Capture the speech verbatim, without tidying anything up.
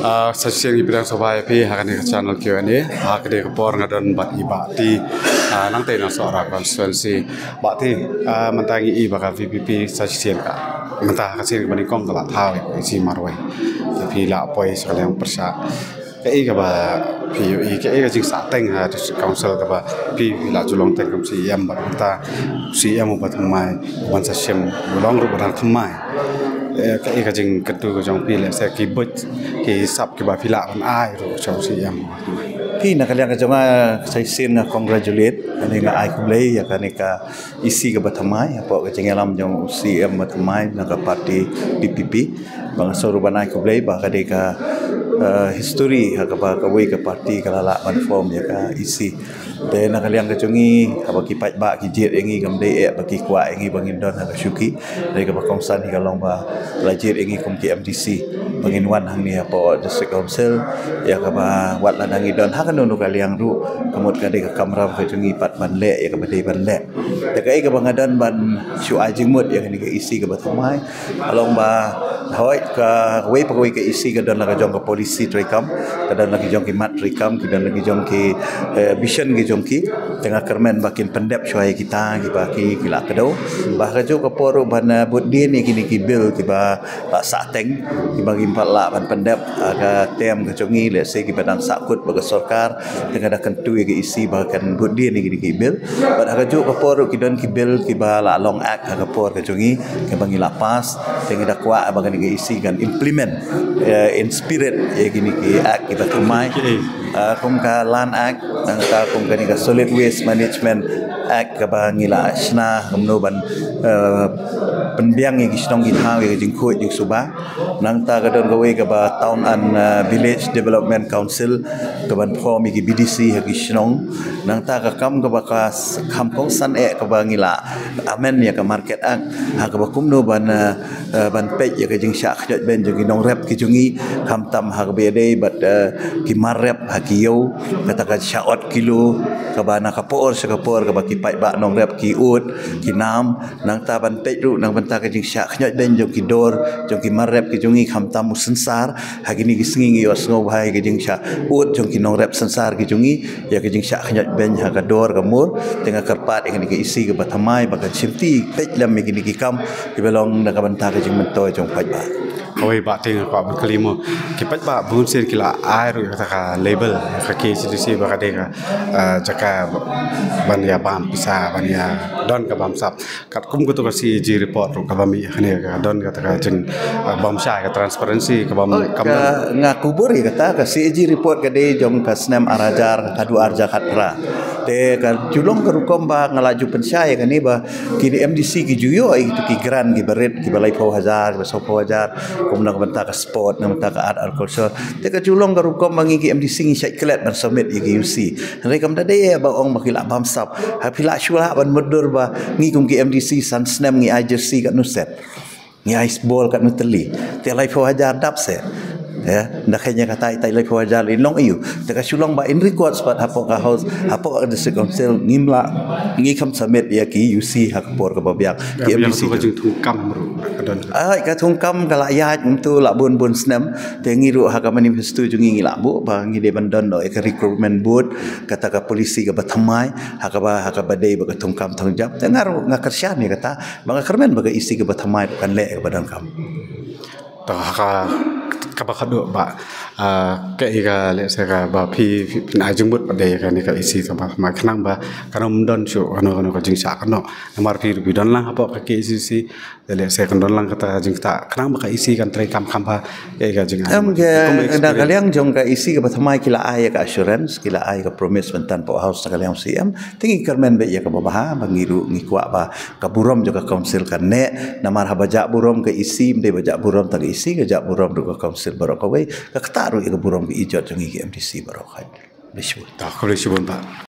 Ah, sa shisien ngi pdiang sngewbha ïa phi ha kane ka channel Q and A. Ha kane ka por nga don bad i Bah T, ah, nangtei na Sohra constituency. Bah T, ah, mynta ngi i ba ka V P P sa shisien ka, mynta ha ka sien kaba nyngkong ka la thaw ïa ka EC marwei. Te phi la poi sha ka liang pyrshah. Kaei kaba phi ïohi, kaei ka jingsahteng ha District Council kaba phi, phi la ju long teng kum CEM bad mynta CEM uba thymmai, uban sa shim, u long ruh ba dang thymmai. Eh, kaei ka jingkyntu ka jong phi, lehse ki buit ki sap kiba phi lah ban ai ruh sha u CEM uba thymmai? Phi, na ka liang ka jong nga, sa shisien nga congratulate, kane nga ai khublei ïa kane ka EC kaba thymmai hapoh ka jingïalam jong u CEM ba thymmai na ka party DPP. Ba nga sngew ruh ban ai khublei ba ka dei ka, eh, history ha kaba kawei ka party ka la lah ban form ïa ka EC. Te na ka liang ka jong ngi, haba ki paidbah ki jied ïa ngi, kam dei eh ba ki kwah ïa ngi ba ngin don ha ka shuki. Dei kaba kongsan hi ka long ba la jied ïa ngi kum ki MDC ba ngin wan hangne hapoh District Council, ïa kaba wat lada ngi don ha kano kano ka liang ruh, ka mut ka dei ka kamram ka jong ngi pat ban leh ïa kaba dei ban leh. Te kaei kaba nga don ban shu ai jingmut ïa kane ka EC kaba thymmai, ka long ba hooid, kawei pa kawei ka EC ka don la ka jong ka policy treikam, ka don la ki jong ki mat treikam, ki don la ki jong ki, eh, vision ki jong ki. Te nga kyrmen ba kin pyndep shuwa ïa kita kiba ki, ki la kdew. Ba ha kajuh ka por ruh ban, eh, bud dien ïa kine ki bill kiba, ah, sahteng, kiba ngim pat lah ban pyndep ha ka term ka jong ngi, lehse kiba dang sahkut bad ka sorkar. Te nga da kyntu ïa ka EC ba kan bud dien ïa kine ki bill. Bad ha kajuh ka por ruh ki don ki bill kiba la long act ha ka por ka jong ngi, kiba ngi la pass. Te nga da kwah ba kane ka EC kan implement, eh, in spirit ïa kine ki act kiba thymmai. Ah, kum ka Land Act, nangta kum kane ka Solid Waste Management Act kaba ngi la shna kumno ban, eh, pynbiang ïa ki shnong ki thaw ïa ka jingkhuid jingsuba. Nangta ka don kawei kaba Town and, eh, Village Development Council, kaban form ïa ki VDC ha ki shnong. Nangta ka kam kaba ka s-, kam kongsan eh kaba ngi la amend ïa ka Market Act, ha kaba kumno ban, eh, eh, ban peit ïa ka jingshah khñiot beiñ jong ki nongrep ki jong ngi, khamtam ha kaba ïadei bad, eh, ki mar rep ha ki ïew, kata ka shah ot kilo, kaba na ka por sha ka por kaba ki paidbah nongrep ki ud, ki nam. Nangta ban peit ruh na ka bynta ka jingshah khñiot beiñ jong ki dor jong ki mar rep ki jong ngi, khamtam u synsar. Ha kine ki sngi ngi ïohsngew bha ïa ka jingshah ud jong ki nongrep synsar ki jong ngi, ïa ka jingshah khñiot beiñ ha ka dor ka mur. Te nga kyrpad ïa kane ka EC kaba thymmai ba kan shimti peit lem ïa kine ki kam kiba long na ka bynta ka jingmyntoi jong paidbah. Kawei Bah T nga kwah ban kylli mo, ki paidbah bun sien ki la ai ruh ïa kata ka label ka KHADC ba ka dei ka, eh, jaka ban ïa bam pisa, ban ïa don ka bamsap. Katkum kato ka CAG report ruh kaba mih hangne ka don kata ka jing, ah, bam shai, ka transparency ka bam. Oh, kam ka don. Nga kubur ïa kata, ka CAG report ka dei jong ka snem ar hajar haduh ar hajar khatphra. Te ka ju long ka rukom ba nga la ju pynshai ïa kane ba kine MDC ki ju ïoh ïa kito ki grant kiba rit, kiba laiphew hajar, kiba sawphew hajar, kum na ka bynta ka sport, na ka bynta ka art and culture. Te ka ju long ka rukom ba ngi ki MDC ngi shait klet ban submit ïa ki UC. Hynrei kam da dei ba ong ba ki la bamsap. Ha phi la shu lah ban mutdur ba ngi kum ki MDC san snem ngi ai jersey katno set, ngi ai ball katno tylli. Te laiphew hajar dap set. Ya, nda kane kata, ita laiphew hajar i long aiu. Te ka shu long ba in records pat hapoh ka house, hapoh ka district council ngim lah, ngi kham submit ïa ki UC ha ka por kaba biang. Ki MDC ka jingthungkam ruh ka don. Ai, ka thungkam ka la ïaid mynta la bun bun snem. Te ngi ruh ha ka manifesto jong ngi ngi la buh ba ngi dei ban don noh ïa ka recruitment board, kata ka policy kaba thymmai ha kaba, ha kaba dei bad ka thungkam thungjam. Te nga ruh nga kyrshan ïa kata, ba nga kyrmen ba ka EC kaba thymmai ruh kan leh ïa kaba donkam. To ha ka, kaba khatduh Bah, ah, kaei ka, lehse kaba phi, phi, phin ai jingmut pat de ïa kane ka EC kaba thymmai khnang ba kan ym don shuh kano kano ka jingshah kynnoh. Namar phi ruh phi don lang hapoh ka KHADC. Lehse kan don lang kata ka jingktah khnang ba ka EC kan treikam kham bha, eh, ka jing. Em, ke, na ka liang jong ka EC kaba thymmai ki la ai ka assurance, ki la ai ka promise mynta hapoh house na ka liang CEM. Te ngi kyrmen beit ïa kaba bha, ba ngi ruh ngi kwah ba ka burom jong ka council kan neh. Namar haba jah burom ka EC, ym dei ba jah burom tang ka EC, ka jah burom ruh ka council baroh kawei. Ka ktah ruh ïa ka burom ka ijot jong ngi ki MDC baroh kawei. Khublei shibun. To, khublei shibun Bah.